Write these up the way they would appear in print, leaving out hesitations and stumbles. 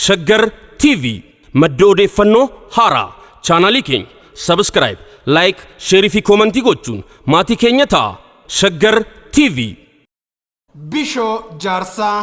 Shaggar TV madda odeeffannoo haaraa. Chaanaalii keenya subscribe, like, share fi comment gochuun maatii keenya ta'a. Shaggar TV. Bishoo Jaarsaa.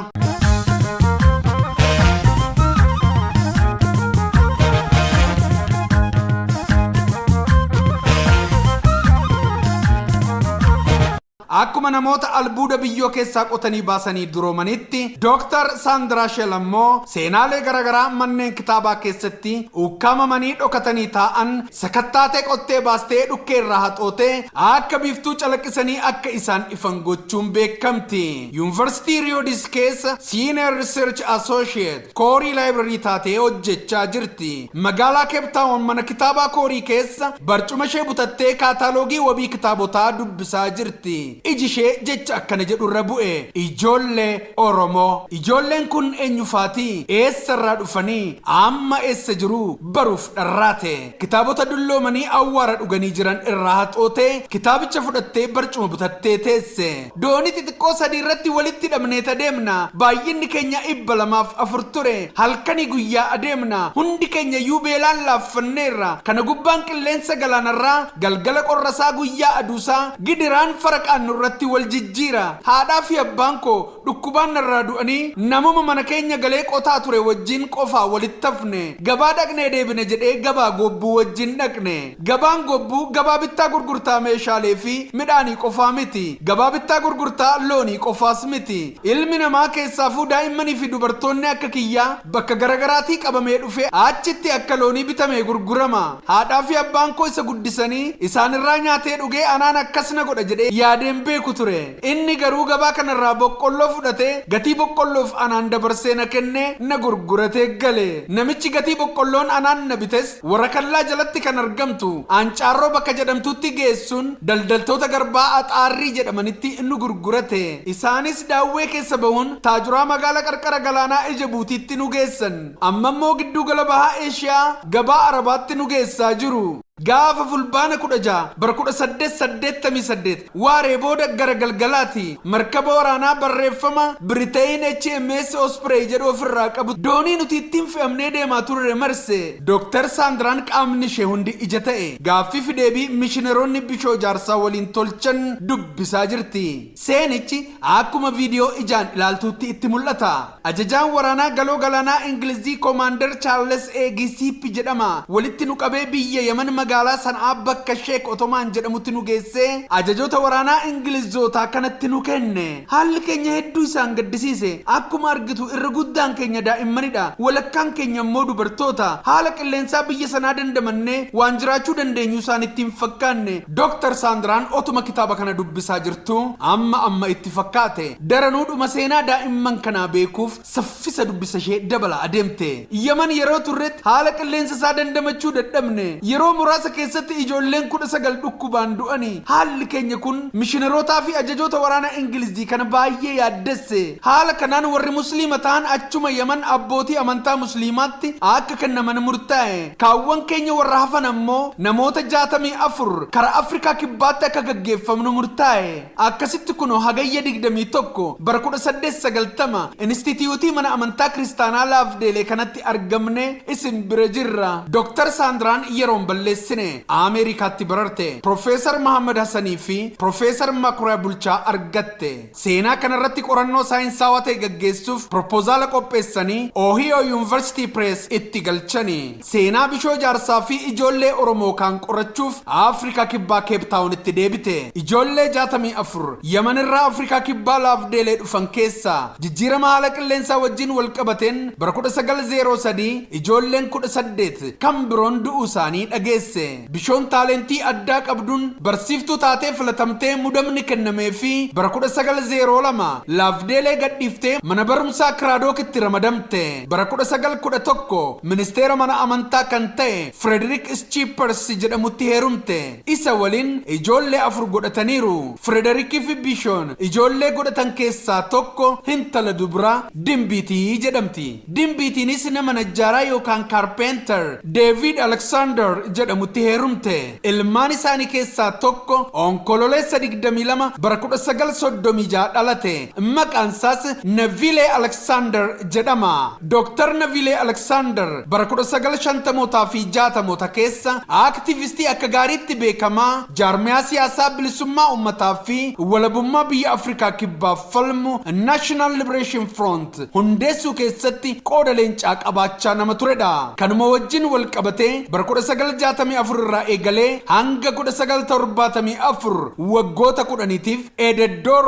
Akkuma namoota albuuda biyyoo keessaa qotanii baasanii duroomanitti, Dooktar Saandiraa Sheel ammoo seenaalee garaagaraa manneen kitaabaa keessatti ukkaamamanii dhokatanii taa'an sakattaatee, qottee baastee, dhukkee irraa haxootee akka biiftuu calaqqisanii akka isaan ifan gochuun beekamti. Yuunivarsiitii Riyoodis keessa Senior Research Associate Koorii Library taatee hojjechaa jirti. Magaalaa Cape Town mana kitaabaa Koorii keessa barcuma ishee butattee kaataaloogii wabii kitaabotaa dubbisaa jirti. Iji ishee jecha akkana jedhu irra bu'e: Ijoollee Oromoo. Ijoolleen kun eenyufaati? Eessarraa dhufanii? Amma eessa jiru? Baruuf dharraate. Kitaabota dulloomanii awwaara dhuganii jiran irraa haxootee kitaabicha fudhattee barcuma butattee teesse. Doonii xixiqqoo sadii irratti walitti hidhamneet adeemna. Baay'inni keenya 204 ture. Halkanii guyyaa adeemna. Hundi keenya iyyuu beelaan laaffanneerra. Kana gubbaan qilleensa galaanarraa galgala qorrasaa, guyyaa aduusaa gidiraan faraqaan nurratti wal jijjiira. Haadhaa fi abbaan koo dhukkubaan narraa du'anii namuma mana keenya galee qotaa ture wajjin qofaa walitti hafne. Gabaa dhaqnee deebine jedhee gabaa Gobbuu wajjin dhaqne. Gabaan Gobbuu gabaa bittaa gurgurtaa meeshaalee fi midhaanii qofaa miti. Gabaa bittaa gurgurtaa loonii qofaas miti. Ilmi namaa, keessaafuu daa'immanii fi dubartoonni akka kiyyaa bakka garagaraatii qabamee dhufee achitti akka loonii bitamee gurgurama. Haadhaa fi abbaan koo isa guddisanii isaanirraa nyaatee dhugee anaan akkas na godha jedhee yaadeen beeku ture. Inni garuu gabaa kanarraa boqqolloo fudhatee gatii boqqolloof anaan dabarsee na kennee na gurguratee gale. Namichi gatii boqqolloon anaan na bites Warakallaa jalatti kan argamtu Ancaarroo bakka jedhamtutti geessuun daldaltoota garbaa Axaarrii jedhamanitti nu gurgurate. Isaanis Daawwee keessa bahuun Taajuraa magaala qarqara galaanaa Ijabuutiitti nu geessan. Ammammoo Gidduugala Baha Eeshiyaa gabaa Arabaatti nu geessaa jiru. Gaafa Fulbaana 16 bara 1888 waaree booda gara galgalaati, markaba waraanaa barreeffama Biriteen HMS Osprey jedhu ofirraa qabu doonii nuti ittiin fe'amnee deemaa turre marse. Dooktar Saandiraan qaamni ishee hundi ija ta'e. Gaaffii fi deebii mishineroonni Bishoo Jaarsaa waliin tolchan dubbisaa jirti. Seenichi akkuma viidiyoo ijaan ilaaltuutti itti mul'ata. Ajajaan waraanaa Galoo Galaanaa Ingilizii Komaander Chaarles A. Gisiippi jedhama. Walitti nu qabee biyya Yaman magaalaa Sana'aa bakka Sheek Otomaan jedhamutti nu geessee ajajoota waraanaa Ingilizootaa kanatti nu kenne. Haalli keenya hedduu isaan gaddisiise. Akkuma argitu irra guddaan keenya daa'immanidha. Walakkaan keenya immoo dubartoota. Haala qilleensaa biyya sanaa dandamannee waan jiraachuu dandeenyu isaanitti hin fakkaanne. Dooktar Saandiraan otuma kitaaba kana dubbisaa jirtuu amma amma itti fakkaate. Daranuu dhuma seenaa daa'imman kanaa beekuuf saffisa dubbisa ishee dabalaa adeemte. Yaman yeroo turretti haala qilleensa isaa dandamachuu dadhabne. Yeroo muraasa keessatti ijoolleen 19 dhukkubaan du'ani. Haalli keenya kun mishinerootaa fi ajajoota waraana Ingilizii kana baay'ee yaaddesse. Haala kanaan warri Musliima ta'an achuma Yaman abbootii amantaa Musliimaatti akka kennaman murtaa'e. Kaawwan keenya warra hafan ammoo, namoota 64, kara Afrikaa Kibbaatti akka gaggeeffamnu murtaa'e. Akkasitti kunoo Hagayya 21 bara 1890 Inistitiyuutii Mana Amantaa Kiristaanaa Laafdeelee kanatti argamnee isin bira jirra. Doktar Saandiraan yeroo hin balleessine. Ameerikaatti bararte. Pirofeesar Mahaammad Hasanii fi Pirofeesar Makuriyaa Bulchaa argatte. Seenaa kanarratti qorannoo saayinsaawaa ta'e gaggeessuuf piropozaala qopheessanii Ohio University Press itti galchani. Seenaa Bishoo Jaarsaa fi ijoollee Oromoo kaan qorachuuf Afrikaa Kibbaa Keep Taawunitti deebite. Ijoollee 64 Yamanirraa Afrikaa Kibbaa Laafdeelee dhufan keessaa jijjiirama haala qilleensaa wajjin walqabateen bara 1903 ijoolleen 18 kan biroon du'uu isaanii dhageesse. Bishoon taalentii addaa qabduun barsiiftuu taatee filatamtee mudamni kennameefii bara 1902 Laafdeelee gadhiiftee mana barumsaa Kiraadokitti ramadamte. Bara 1911 ministeera mana amantaa kan ta'e Firederik Schippers jedhamutti heerumte. Isa waliin ijoollee afur godhataniiru. Firederik fi Bishoon ijoollee godhatan keessaa tokko hintala dubraa Dimbiitii jedhamti. Dimbiitiinis nama najjaaraa yookaan carpenter Deevid Aleksaandar jedhamutti jedhamutti heerumte. Ilmaan isaanii keessaa tokko Onkololeessa 22 bara 1936 dhalate. Maqaan isaas Naviilee Aleksaandar jedhama. Dooktar Naviilee Aleksaandar bara 1950mootaa fi 60moota keessa aaktivistii akka gaariitti beekamaa jaarmiyaa siyaasaa bilisummaa uummataa fi walabummaa biyya Afrikaa Kibbaaf falmu National Liberation Front hundeessuu keessatti qooda leencaa qabaachaa nama turedha. Kanuma wajjin wal qabatee bara 1964 irraa eegalee hanga 1974 waggoota 10tiif ededdoo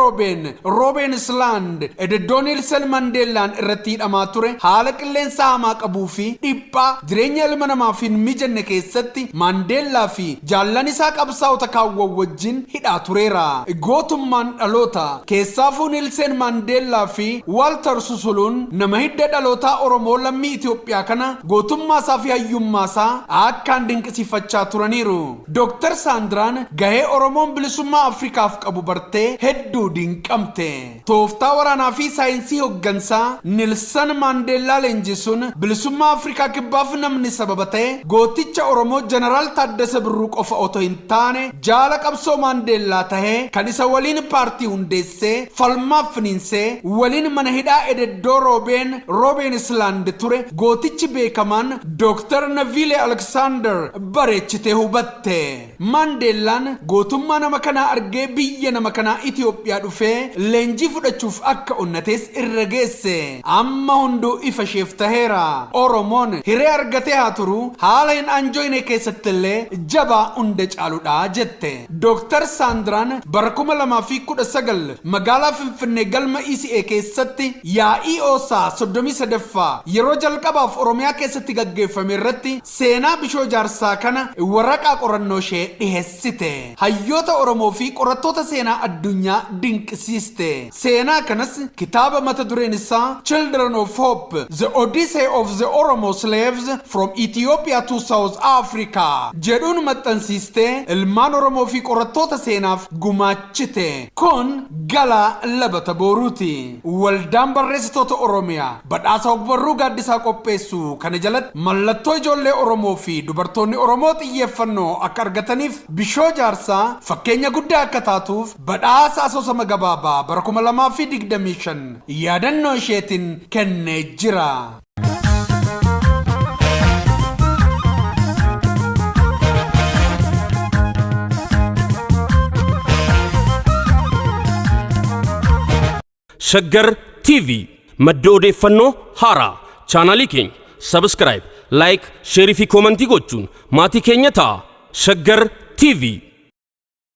Roobeen Island, ededdoo Niilsen Mandeellaan irratti hidhamaa ture, haala qilleensa hamaa qabuu fi dhiphaa jireenya ilma namaaf hin mijanne keessatti Maandeellaa fi jaallan isaa qabsaa'ota kaawwan wajjin hidhaa tureera. Gootummaan dhaloota keessaafuu Niilsen Maandeellaa fi Waaltar Susuluun nama hidda dhalootaa Oromoo lammii Itoophiyaa kana gootummaa isaa fi hayyummaa isaa akkaan dinqisiifachaa turaniiru. Dooktar Saandiraan gahee Oromoon bilisummaa Afrikaaf qabu bartee hedduu dinqamte. Tooftaa waraanaa fi saayinsii hoggansaa Nilsan Maandeellaa leenjisuun bilisummaa Afrikaa Kibbaaf namni sababa ta'e gooticha Oromoo Jeneraal Taaddasa Birruu qofa otoo hin taane, jaala qabsoo Maandeellaa tahee kan isa waliin paartii hundeessee falmaaf finiinsee waliin mana hidhaa ededdoo Roobeen Island ture gootichi beekamaan Dooktar Naviilee Aleksaandar bareechitee hubatte. Maandeellaan gootummaa nama kanaa argee biyya nama kanaa Itoophiyaa dhufee leenjii fudhachuuf akka onnates irra geesse. Amma hunduu ifa isheef taheera. Oromoon hiree argatee haa turu, haala hin anjooyne keessattillee jabaa hunda caaludha jette. Dooktar Saandiraan bara 2019 magaalaa Finfinnee galma ECA keessatti yaa'ii OSA 33ffaa yeroo jalqabaaf Oromiyaa keessatti gaggeeffame irratti seenaa Bishoo Jaarsaa kana waraqaa qorannoo ishee dhiheessite. Hayyoota Oromoo fi qorattoota seenaa addunyaa dinqisiiste. Seenaa kanas kitaaba mata dureen isaa "Children of Hope: The Odyssey of the Oromo Slaves from Ethiopia to South Africa" jedhuun maxxansiistee ilmaan Oromoo fi qorattoota seenaaf gumaachite. Kun galaa labata boruuti. Waldaan Barreessitoota Oromiyaa badhaasa ogbarruu Gaaddisaa qopheessu kana jalatti mallattoo ijoollee Oromoo fi dubartoonni Oromoo xiyyeeffannoo akka argataniif, Bishoo Jaarsaa fakkeenya guddaa akka taatuuf, badhaasa asoosama gabaabaa bara 2025 yaadannoo isheetiin kennee jira. Shaggar TV, madda odeeffannoo haaraa. Chaanaalii keenya subscribe, like, share fi comment gochuun maatii keenya ta'a. Shaggar TV.